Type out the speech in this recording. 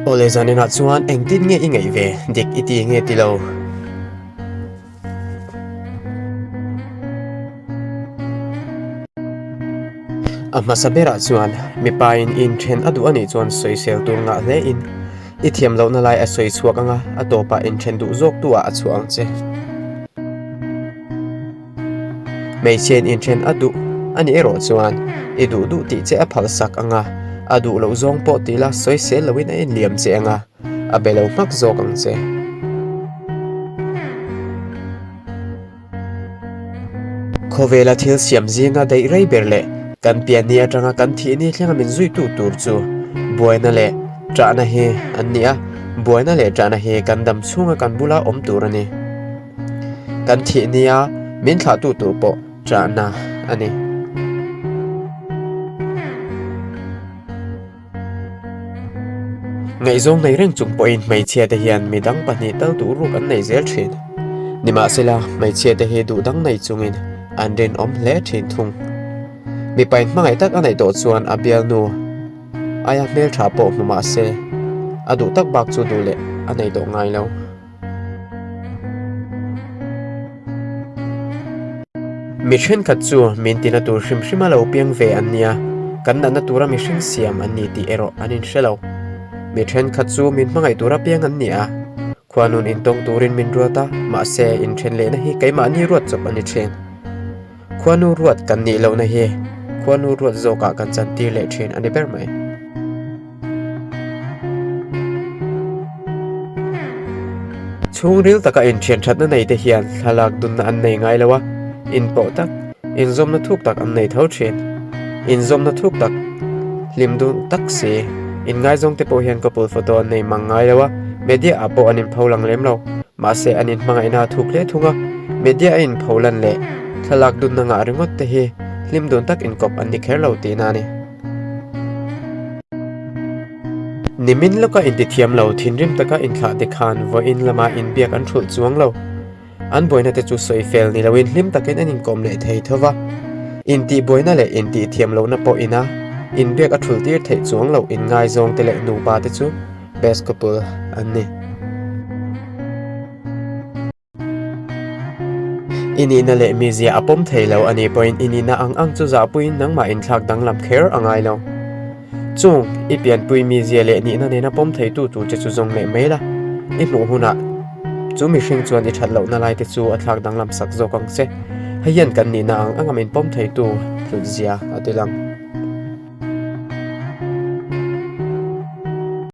Awle zaninah chuan engtin nge i ngaih ve, dik i ti nge ti lo? A hmasa berah chuan mipain inthen a duh a nih chuan sawisel tur ngah hle in i thiam lohna lai a sawi chhuak ang a, a tawpah inthen duh zawk tu ah a chhuah ang che. Hmeichhiain inthen a duh a nih erawh chuan i duh duh tih che a phalsak ang a, a duh loh zawng pawh tih la sawisel loin a inliam che ang a, a be lo hmak zawk ang che. Khawvela thil siam zinga daih rei ber leh kan pianni atanga kan thihni thlenga min zuitu tur chu buaina leh ṭahna hi an ni a, buaina leh ṭahna hi kan dam chhunga kan bula awm tur a ni. Kan thihnia min thlahtu tur pawh ṭahna a ni. Ngaihzawng nei reng chung pawhin hmeichhia te hian midang pahnih tal duh ruk an nei zel thin. Nimahsela, hmeichhia te hi duh dang nei chungin an rinawm hle thin thung. Mipain hmangaih tak a neih tawh chuan a bialnu aia hmeltha pawh hmu mahse, a duh tak bak chu duh leh a nei tawh ngai lo. Mi thenkhat chu min tina tur hrim hrim a lo piang ve an nia, kan natna tura mihring siam an ni tih erawh an inhre lo. Mi thenkhat chu min hmangaih tura piang an ni a, khuanun intawng turin min ruat a, mahse inthen lehna hi keimahni ruat chawp a ni thin. Khuanu ruat kan nih lohna hi khuanu ruat zawkah kan chantir leh thin a ni ber mai. Chhungril taka inthian thatna nei te hian thlalak dunna an nei ngai lo a, inpawh tak, inzawmna thuk tak an nei tho thin. Inzawmna thuk tak, hlim dun tak si, inngaizawng te pawh hian couple photo an nei mang ngai lo a, media ah pawh an inpho lang lem lo. Mahse an inhmangaihna a thuk hle thung a, media a inpho lan leh thlalak dunna ngah ringawt te hi hlim dun tak inkawp an ni kher lo tihna a ni. Nimin lawka intithiam lo thinrim taka inthlah te khan vawiin lama inbiak an hrulh chuang lo. An buaina te chu sawi fel ni loin hlim takin an inkawm leh thei tho va. Intihbuaina leh intihthiam lohna pawh ina inbiak a hrulh tir theih chuang loh inngaizawng te leh nupa te chu best couple an ni. I nihna leh mizia a pawm thei lo a nih pawhin i nihna ang ang chu zahpuiin nangmah inthlak danglam kher a ngai lo. Chung, i pianpui mizia leh nihna nena pawm theitu tur che chu zawng leh mai la, i hmuh hunah chu mihring chuan i that lohna laite chu a thlak danglam sak zawk ang che. Hei hian kan nihna ang anga min pawm theitu hlutzia a ti lang.